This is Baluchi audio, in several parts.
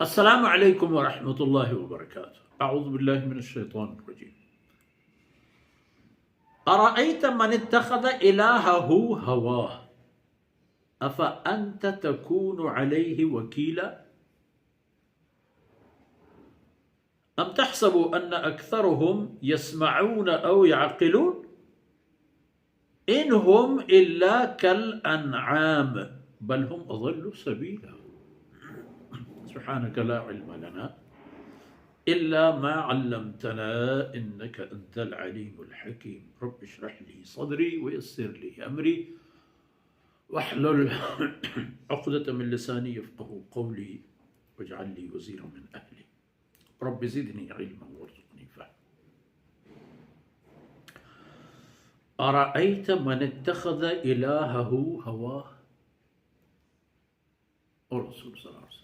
السلام عليكم ورحمة الله وبركاته. أعوذ بالله من الشيطان الرجيم. أرأيت من اتخذ إلهه هواه أفأنت تكون عليه وكيلا؟ أم تحسب أن أكثرهم يسمعون أو يعقلون؟ إن هم إلا كالأنعام بل هم أضل سبيلا. سبحانك لا علم لنا إلا ما علمتنا إنك أنت العليم الحكيم. رب اشرح لي صدري ويسر لي أمري واحلل عقدة من لساني يفقهوا قولي واجعل لي وزيرا من أهلي. رب زدني علما وارزقني فهما. أرأيت من اتخذ إلهه هواه. او رسول صلی اللہ علیہ وسلم،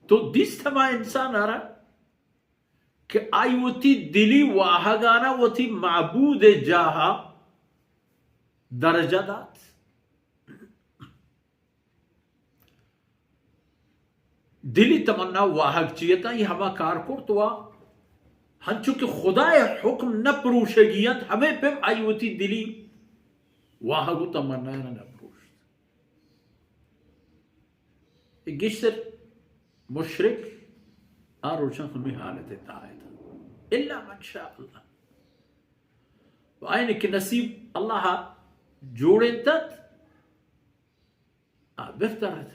تو دیست ہما انسان ءَ را کہ آئی وتی دلی واہگانا وتی معبود جاہا درجہ دات؟ دلی تمنا واہگ چیتا، یہ ہما کار کرت و ہنچو کہ خدائے حکم نہ پروشگی انت، ہمے پیم آئی وتی دلی واہگ و تمنا نہ پروشت۔ گیشتر مشرک آ روچاں ہمے حالت تہا ات۔ الا من شاء اللہ۔ و آئین کہ نصیب اللہ جوڑینتت، آ بہتر ات۔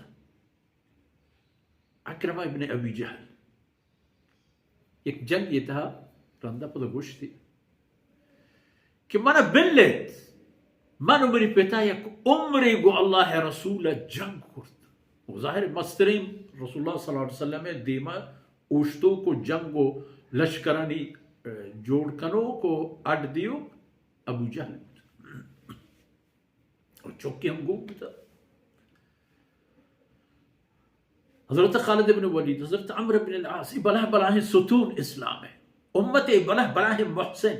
عکرمہ ابن ابی جہل یک جنگے تہا رندا پدا گوشتی کہ منا بلیت، من و منی پتا یک عمرے گو اللہ رسول جنگ کرت۔ و ظاہر مسترین رسول اللہ صلی اللہ علیہ وسلم دیما اوشتوک و جنگ و لشکرانی، اه، جوڑ کنوک و اڈ دیوک ابو جہل بوت۔ و چکی ہم گون بوتا۔ حضرت خالد ابن ولید، حضرت عمرو ابن العاص، یہ بلاہ بلاہیں ستون اسلام ہے۔ امت بلاہ بلاہیں محسن۔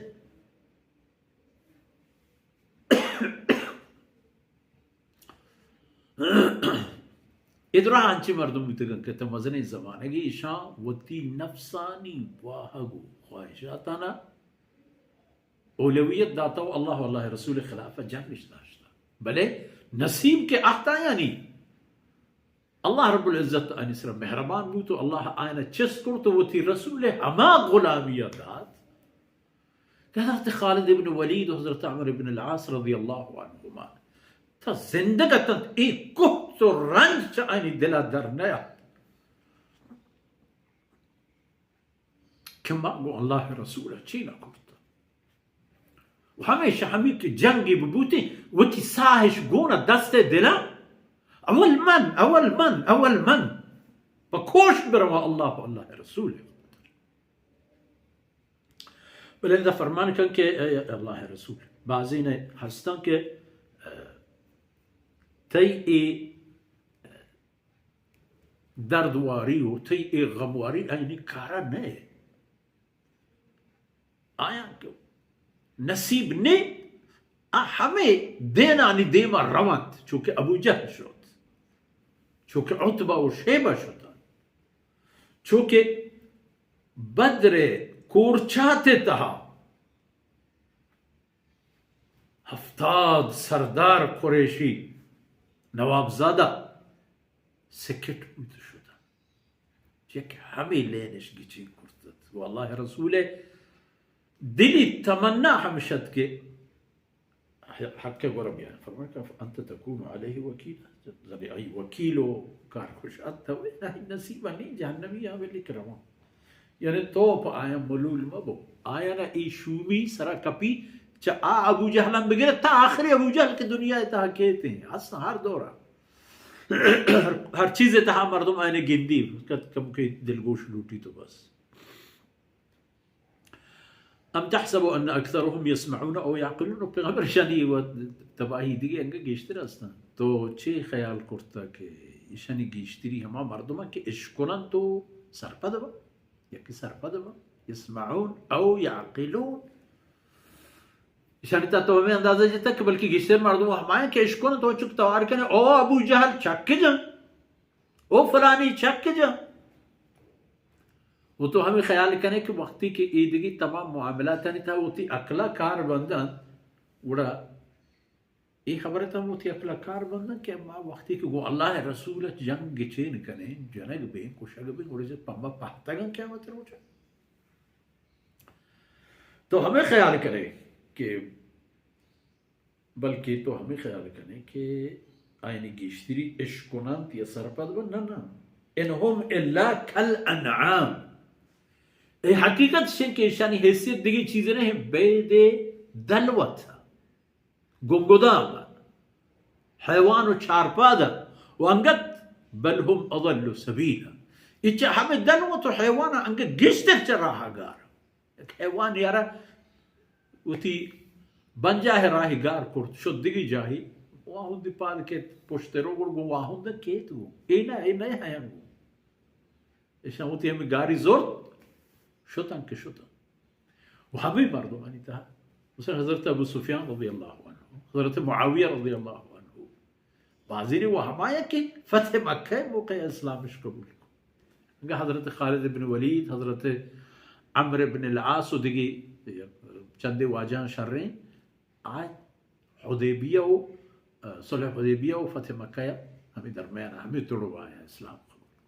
ادرا انچی مردم بوتگن کہ تا مزنیں زمانگی ایشاں وتی نفسانی واہگ و خواہشاتانا اولویت داتا و اللہ و اللہ رسول خلاف جنگش داشتا۔ بلے نصیب کہ آتایانی اللہ رب العزت آنی سر مہربان بوت و اللہ آیانا چست کرت و وتی رسول ہما غلامی دات کہ حضرت خالد ابن ولید و حضرت عمرو ابن العاص رضی اللہ عنہما تا زندگ اتنت، اے کوہت و رنج چہ آنی دلا در نیات۔ کہ ما گوں اللہ رسول چی نہ کرت۔ و ہمیشہ ہمی کہ جنگی ببوتی، وتی ساہش گون دست دلا، اول من، اول من، اول من۔ پہ کوش برواں اللہ و اللہ رسول۔ بلے ادا فرمان کن کہ اے اللہ رسول، بعضی نے ہستن کہ، اے، تئی اے دردواری و تئی اے غمواری آیانی کارا نئے۔ آیاں کہ نصیب نے، آ ہمے دینانی دیما رونت، چونکہ ابو جہل شت، چونکہ عتبہ و شیبہ شتن، چونکہ بدر کورچات تہا ہفتاد سردار قریشی نوابزادہ سکٹ بوت شتن۔ یک ہمے لینش گچین کرتت۔ و اللہ رسول دلی تمنا ہمشت کہ حق گورا بیان فرمان کہ انت تکون علیہ وکیل، یعنی ای وکیل و کارکش ات، تو نصیب نہیں جہنمی آ ولی کرمان۔ یعنی تو پہ آیاں ملول مبو۔ آیانا ای شومی سرا کپی، چہ آ ابو جہلان بگرے تا آخری ابو جہل کہ دنیا تہا کیت ہیں، ہستن ہر دورا۔ ہر، ہر چیز تہا مردم آیانے گندی، کم کہ دلگوش لوٹی تو بس۔ ام تحسب ان اکثرهم یسمعون او یعقلون، پیغمبر شانی و تباہی دیگه انگا گیشتر ہستن۔ تو چے خیال کرتا کہ ایشانی گیشتری ہما مردمان کہ اشکنن تو سرپد با؟ یکی سرپد با، یسمعون او یعقلون۔ ایشانی تا تو ہمیں اندازہ جتا کہ بلکہ گیشتر مردم ہمائیں کہ اشکن تو چک توار کنے، او ابو جہل چک جن۔ او فلانی چک جا۔ و تو ہمیں خیال کنے کہ وقتی کہ اے دگی تمام معاملاتانی تہا وتی عقلا کار بندن، گڑا اے خبر تہا وتی عقلا کار بندن کہ ما وقتی کہ گوں اللہ رسول جنگ گچین کنیں، جنگ بیں، کشگ بیں، گڑا چہ پما پہتگن قیامت روچا۔ تو ہمیں خیال کنے کہ بلکہ تو ہمیں خیال کنے کہ آیانی گیشتری اشکننت یا سرپد بن، نہ، نہ۔ ان هم الا کالانعام۔ اے حقیقت شن کہ ایشانی حیثیت دگی چیز نہیں، بید دلوت، گنگدام، حیوان و چارپاد و انگت، بل هم اضل سبیلا۔ اچ ہمیں دلوت و حیوان انگت گیشتر چہ راہ گار۔ یک حیوان یارا وتی بنجاہ راہی گار کرت، شد دگی جاہی، واہندی پاد کیت، پشت رو گڑ گوں واہند کیت گوں۔ اے نہ، اے نہ ہیاں گوں۔ ایشاں وتی ہمیں گاری زرت، شتن کہ شتن۔ و ہمیں مردمانی تہا، مثلاً حضرت ابو سفیان رضی اللہ عنہ، حضرت معاویہ رضی اللہ عنہ، بازینے و ہمایا کہ فتح مکہ موقع اسلامش قبول کو۔ انگا حضرت خالد بن ولید، حضرت عمرو بن العاص و دگی چندے واجہاں شریں، آ حدیبیہ و، صلح حدیبیہ و فتح مکہ ہمیں درمیان ہمیں تڑو آیا اسلام قبول کو۔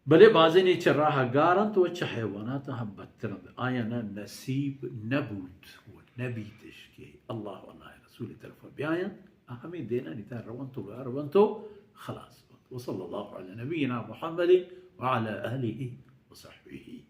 بلے بازینے چہ راہ گار انت و چہ حیوانات ہم بدتر انت۔ آیانا نصیب نبوت و نبیتش کہ اللہ و اللہ رسول طرف بیاینت، ہمیں دینانی تہا رونت و گار بنت و خلاص بنت۔ وصلی اللہ علی نبینا محمد وعلی آلہ و صحبہ